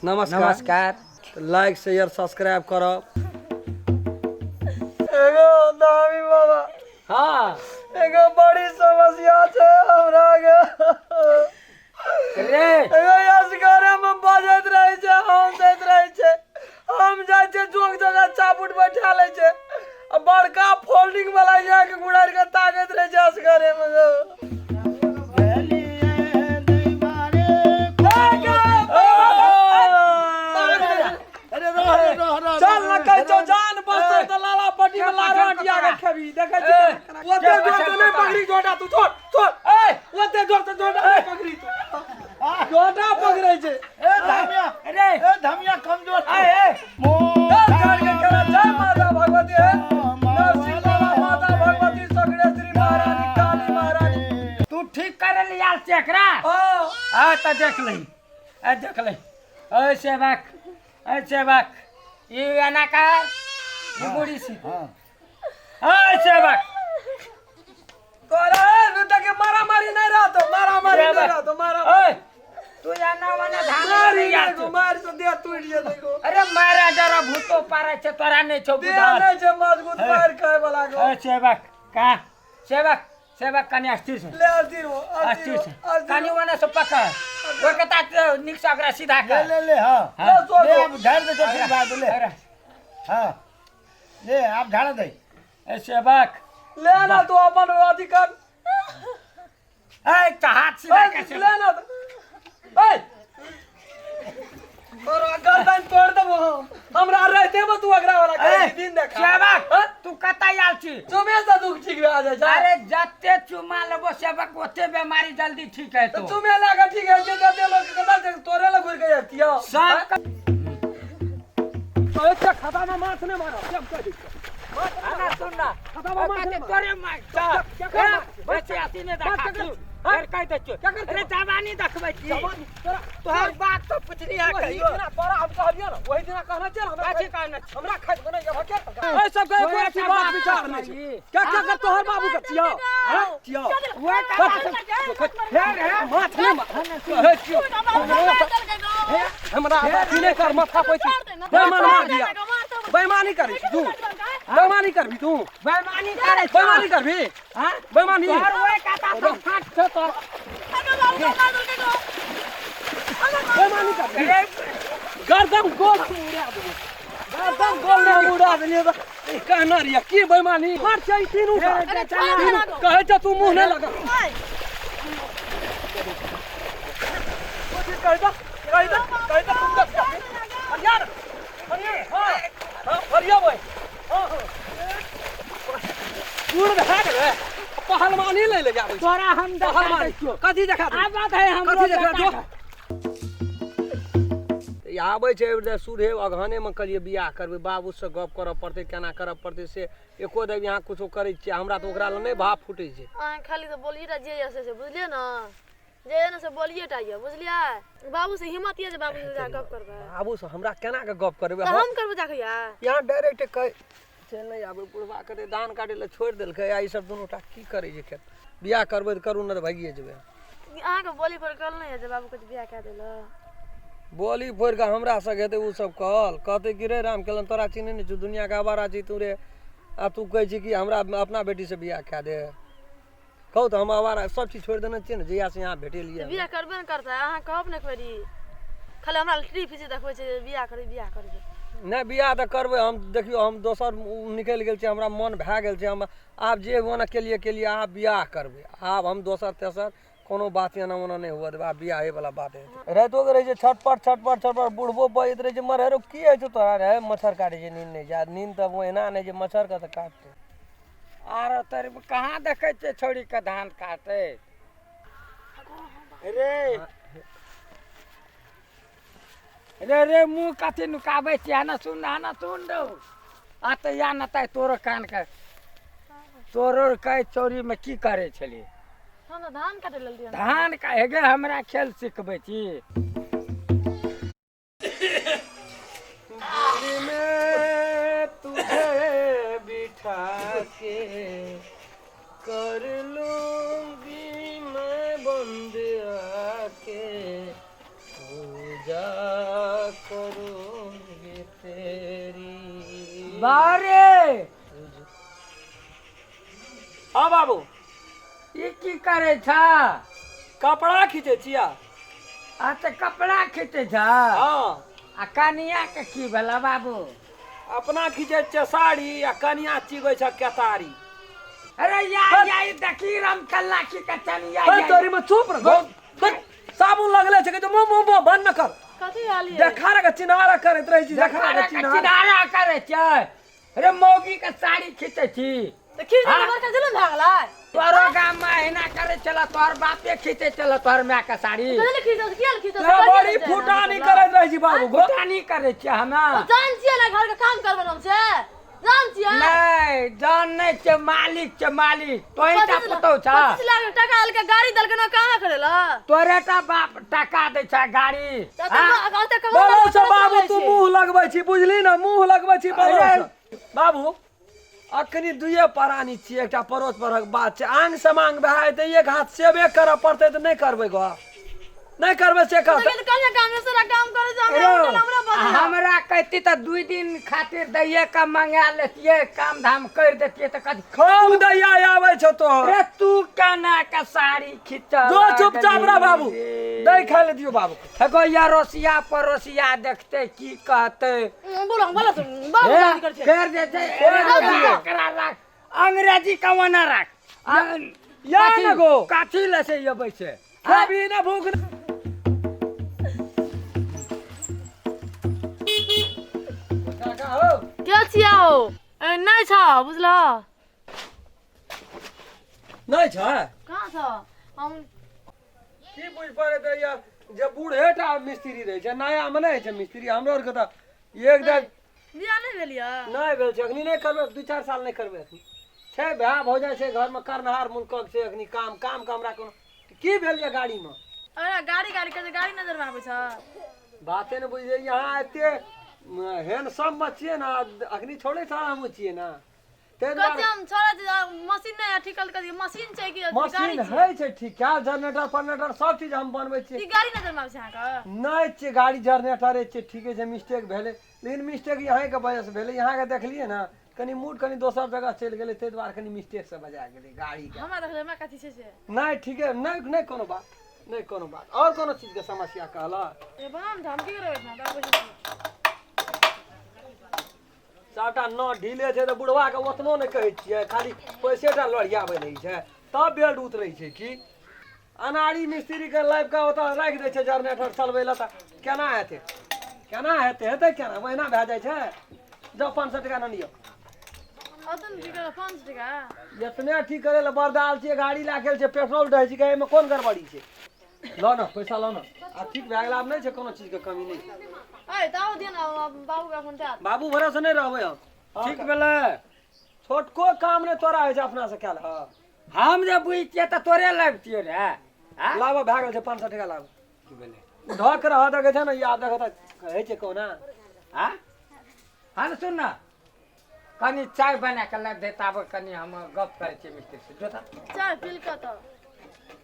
नमस्कार। नमस्कार। Like share subscribe करब। एगो दामी बाबा। हाँ। एगो बड़ी समस्या छै हमरा के। रे एगो असगरे में बजैत रहै छै, हंसैत रहै छै। हम जाइ छियै जोग जगह चापुट बैठा लै छै आ बड़का फोल्डिंग वाला यहाँ के गुड़ारि के ताकैत रहै छै असगरे में। चल न कहै छौ जान बचतै तऽ लाला पट्टी में लारा अटिया के खेबी। देखै छी ओते जोर से नहि पकड़ी जोटा तू, छोड़ छोड़। ए ओते जोर से जोटा नहि पकड़ी तू, जोटा पकड़ै छै। ए धमिया। रे ए धमिया कमजोर। ए ए चल चढ़ के खेला। जय माता भगवती हे नरसिंह बाबा, माता भगवती, सगरेश्वरी महारानी, काली महारानी। तू ठीक करे ले आयल छै एकरा? हाँ। आ तऽ देख लही, आ देख लही। ए सेवक, ए सेवक, ई एना कर, ई बूढ़ी सी। ए सेवक, तोरा ए देखे मारा मारी नहीं रहतो, मारा मारी नहीं रहतो, मारा ए तू एना ओना धान मारी नहीं आयल देखो छौ। मार से देह टूट जेतै गो। अरे मारा जरा भूतो पारै छै, तोरा नहि छौ देह बुझल। नहीं छै मजबूत मार खाय वाला गो। ए सेवक का सेवक, सेवक कनि स्थिर से, ले अस्थिर हो, अस्थिर से कनि ओना से पकड़, ओइ के तात नीक से ओकरा सीधा ले कर। ले ले। हाँ। हाँ। ले अब झाड़ दे तो ठीक बात ले। अरे, हाँ ले आप झाड़ दे। ए सेवक ले ना तू अपन अथी कर। ए त हाथ सीधा कर ए, सेवक। ले ना तू। ए तोरा गर्दन तोड़ देबो हम, हमरा रहते में तू अगरा वाला ए, कर दिन देखा। सेवक हाँ? तू कतऽ आयल छी? चुमे से दुख ठीक भए जाइ छै। अरे जते चुमा लेबो सेवक ओते बेमारी जल्दी ठीक तऽ हेतौ। चुमे लए कऽ ठीक होइ छै जते लोक कतऽ छै, तोरे लग घुरि कऽ जैतियौ। सब अच्छा खाता में माछ नहि मारब, हम कहि दै छियौ। आना सुन ना, खाता में माछ कते नहि मारब। तोरे मार क्या कर मार? बेसी अथी नहि माछ देखा क्या कर? तू। हाँ? फेर कहि दै छियौ। क्या कर? अरे जवानी देखबै छी। जवानी, तोरा तोहर बात तो पुछली है वही कहियो। दिना तोरा हम कहलियौ ने, वही दिना कहने छियै ने, हमरा कथी कहने छी? हमरा खाइ बनाइए भके। एहि सबके एको तोरा रत्ती सब बात बात विचार नहि छै। छी। क्या क्या कर तोहर बाबू के छियौ? हाँ? छियौ। ओए फेर हे माछ नहि मार। कहै छियौ, हमरा अथी नहि कर, माथा पैसी। बेईमान मार दिया। बेईमानी करबी तू, बेईमानी करबी तू, बेईमानी करै छौ। बेईमानी करबी, हाँ? बेईमानी। तोहर ओए काता सब फाट छौ तोहर। बेईमानी करबी। अरे गर्दन गोल हम उड़ा देबो, गर्दन गोल हम उड़ा देलियै तऽ कहना रहियै की बेईमानी मार छै ई तीनू का। अरे तीनू कहै छै तू मुँह नहि लगा। कहि दे, कहि दे, कहि दे तुम दस हरियाणा, हरियाणा। हाँ हाँ हरिया भाई। हाँ हाँ बूढ़ भए गेलै, पहलवानी लै ले जाबै छै। तोरा हम देखा दै पहलवानी छियौ। कथी देखा देबै? आबत है हमरो कथी देखा बेटा जो? के। ई आबै छै सुरहे अगहनेमे कहलियै बियाह करबै, बाबूसँ गप करऽ पड़तै, केना करऽ पड़तै से एको देब यहाँ कुछो करै छियै, हमरा तऽ ओकरा लए नहि भाव फूटै छै। अहाँ खाली तऽ बोलिए टा जे यऽ से से बुझलियै ने, जे यऽ ने से बोलिए टा यऽ बुझलियै। बाबू से हिम्मत यऽ जे बाबू से जाके गप करबै? बाबूसँ हमरा केना कऽ गप करबै? तऽ हम करबै जाके यऽ। यहाँ डायरेक्ट कहै छै नहि आबै, बुढ़बा के धान काटै लए छोड़ि देलकै आ ई सब दुनू टा की करै छै खेत। बियाह करबै तऽ करू, नहि तऽ भागिए जेबै। अहाँके बोली पर कहल नहि यऽ जे बाबू के बियाह कए देलक? बोली फोड़ि कऽ हमरा सङ्गे हेतै ओ सब कहल कहतै कि रे राम केलन, तोरा चिन्है नहि छौ, दुनिआँके आवारा छी तू रे, आ तू कहै छी कि हमरा अपना बेटीसँ बियाह कए दे। कहू तऽ हम आवारा सब चीज छोड़ि देने छियै ने जहियासँ यहाँ भेटेलियै। तऽ बियाह करबे ने करतै, अहाँ कहब ने एक बेरी। खाली हमरा लिट्टी फीची देखबै छै जे बियाह करबै, बियाह करबै। नहि, बियाह तऽ करबै हम। देखियौ हम दोसर निकलि गेल छै, हमरा मन भए गेल छै। हम आब जे ओना केलियै केलियै, आब बियाह करबै। आब हम दोसर तेसर कोनो बात एना ओना नहि हुअ देबै, आब बियाहेवला बात हेतै। रातिओके रहै छै छटपट छटपट छटपट, बुढ़बो बजैत रहै छै, मर हेरो की होइ छौ तोरा रे? मच्छर काटै छै, नींद नहि छै। आ नींद तऽ एना नहि छै, मच्छरके तऽ काटतै। आरो तोर कहाँ देखै छियै छौड़ी के धान काटै रे? रे रे मुँह कथी नुकाबै छियै? आना सुन, आना सुन रौ। आ तऽ या न ताइ तोरो कान के तोरो कहै चौरीमे की करै छली? हम तऽ धान काटै लेल रहियै। धान का हेगे हमरा खेल सिखबै छी? में तुझे बिठा के कर लूंगी मैं बंद आके पूजा। करूंगी तेरी। बारे। हाँ बाबू। ई की करै छ? कपड़ा खींचे छिया। आ तऽ कपड़ा खींचै छ? हाँ। आ कनिया के की भेला बाबू? अपना खींचे छियै साड़ी आ कनिया चिबै छ केतारी। अरे या या ई देखी राम कल्ला की कचनिया। हे तोरी में चुप रह। साबुन लगले छै कि मुंह मुंह मुंह बंद न कर। कथी हाल ये? देखा के चिन्हारा करैत रहै छी, देखा के चिन्हारा। चिन्हारा करै छै अरे मौगी के साड़ी खींचै छी। तऽ खींच हाँ? बड़का जुलुम भए गेलै। तोरो गाम में अहिना करै छला, तोहर बापे खींचै छला तोहर माय के साड़ी। कथी ले खींचौ? किया ले खींचौ? तोरा बड़ी फुटानी करैत रहै छी बाबू गो। फुटानी करै छियै हमे? जान छियै ना घर के काम करबै हम से? जान छियै? नहीं जान नहीं छै, मालिक छै मालिक। तोही टा पुतहु छ। 25 लाख टका आलके गाड़ी देलकै ना, कहाँ करेला? तोरे टा बाप टका दै छै गाड़ी। तऽ हाँ? ओते कहाँ बलो से कहाँ बाबू चलै तू छै? मुंह लगबै छी, बुझली ना, मुंह लगबै छी बलो अरे। से। बाबू अखनी दुइये प्राणी छियै, एकटा पड़ोस परक बात छै, आंग समांग भए जेतै, एक हाथ सेवे करऽ पड़तै तऽ नहि करबै गो, नहि करबै से कर। तऽ कहिया काम से काम करै छै? हमरा रौ, होटल हमरा बदला। हमरा कहती तऽ 2 दिन खातिर दैये के मंगा लेतियै, काम धाम कर देतियै तऽ कथी। खूब दैया आबै छौ तोहर। रे तू केना के साड़ी खींचऽ जो चुपचाप रह बाबू, दै खाय ले दियौ बाबू। एगो अड़ोसिया पड़ोसिया देखतै की कहतै। बोलो बोलो बाबू हे, जान कर छै। कर दे छै, एकरा राख, अंग्रेजी कमाना राख। या कथी- न गो। कथी ले से अबै छै? खेबही ना भूख न। काका हो। के छिया हो? ए, नहि छ बुझल। नहि छै? कहाँ छ? हम की बुझि पड़ैत रहैया जे बूढ़े टा मिस्त्री रहै छै, नया मे नहि होइ छै मिस्त्री। हमरो आरके तऽ एक दिन बियाह नहि भेल यऽ? नहि भेल छै, अखनी नहि करबै, 2-4 साल नहि करबै। अखनी छै भाय भौजाइ छै घरमे, करनहार मुल्कक छै। अखनी काम काम के हमरा कोनो की भेल यऽ गाड़ीमे? अरे गाड़ी गाड़ी कहै छै, गाड़ी नजर मे आबै छ। बाते ने बुझलियै। यहाँ एते हैंडसम मे छियै ने, अखनी छोड़े छड़ा हमहूँ छियै ने, ताहि कहै दुआरे छै हम छोड़ा छै, मशीन नहि ठीक कल मशीन छै कि गाड़ी मशीन छै? होइ छै ठीक कयल, जनरेटर पनरेटर सब चीज हम बनबै छियै। ई गाड़ी नजर मे आबै छै अहाँके? नहि छियै गाड़ी, जनरेटरे छियै, ठीके छै, मिस्टेक भेलै, लेकिन मिस्टेक यहाँके वजह से भेलै। यहाँके देखलियै ने कनि मूड कनि दोसर जगह चलि गेलै, ताहि दुआरे कनि मिस्टेक से बजा गेलै गाड़ीके। हमरा देखले हमरा कथी छै से? नहि ठीके, नहि नहि कोनो बात नहि, कोनो बात। आओर कोनो चीजके समस्या कहलक? ए बनाम तऽ हम की करबै एतना? तऽ आबै छी। सबटा न ढीले छै तऽ बुढ़वा के ओतनो नहि कहै छियै, खाली पैसेटा लड़ियाबै रहै छै तब बेल्ट उतरै छै। की अनाड़ी मिस्त्री के लाबि कऽ ओतऽ राखि दै छै जनरेटर चलबै लए, तऽ केना हेतै? केना हेतै? हेतै केना? ओहिना भए जाइ छै। जाउ 500 टका ने लिअ। ओतऽ ने ठीक करबै 500 टका। एतने ठीक करै लए बरदाल छियै, गाड़ी लए गेल छै, पेट्रोल रहै छै, एहिमे कोन गड़बड़ी छै? लऽ ने पैसा लऽ ने। आब ठीक भए गेल, आब नहि छै कोनो चीजके कमी नहि छै। ए तऽ आउ दियौ ने बाबू के अपन दए। बाबू भरोसे नहि रहबै हम। ठीक भेलै। छोटको काम नहि तोरा होइ छै अपना से कयल। हँ हम जे बुझतियै तऽ तोरे लबितियै रे। आँ? लाबऽ भए गेल छै, 500 टका लाबऽ। की भेलै? ढक रह देखै छै ने, ई आब देखऽ तऽ कहै छै कोना। आँ? हँ सुन न, कनि चाय बना कऽ लाबि दे, ताबे कनि हम गप करै छियै मिस्त्री से। जो तऽ चाय पी कऽ तऽ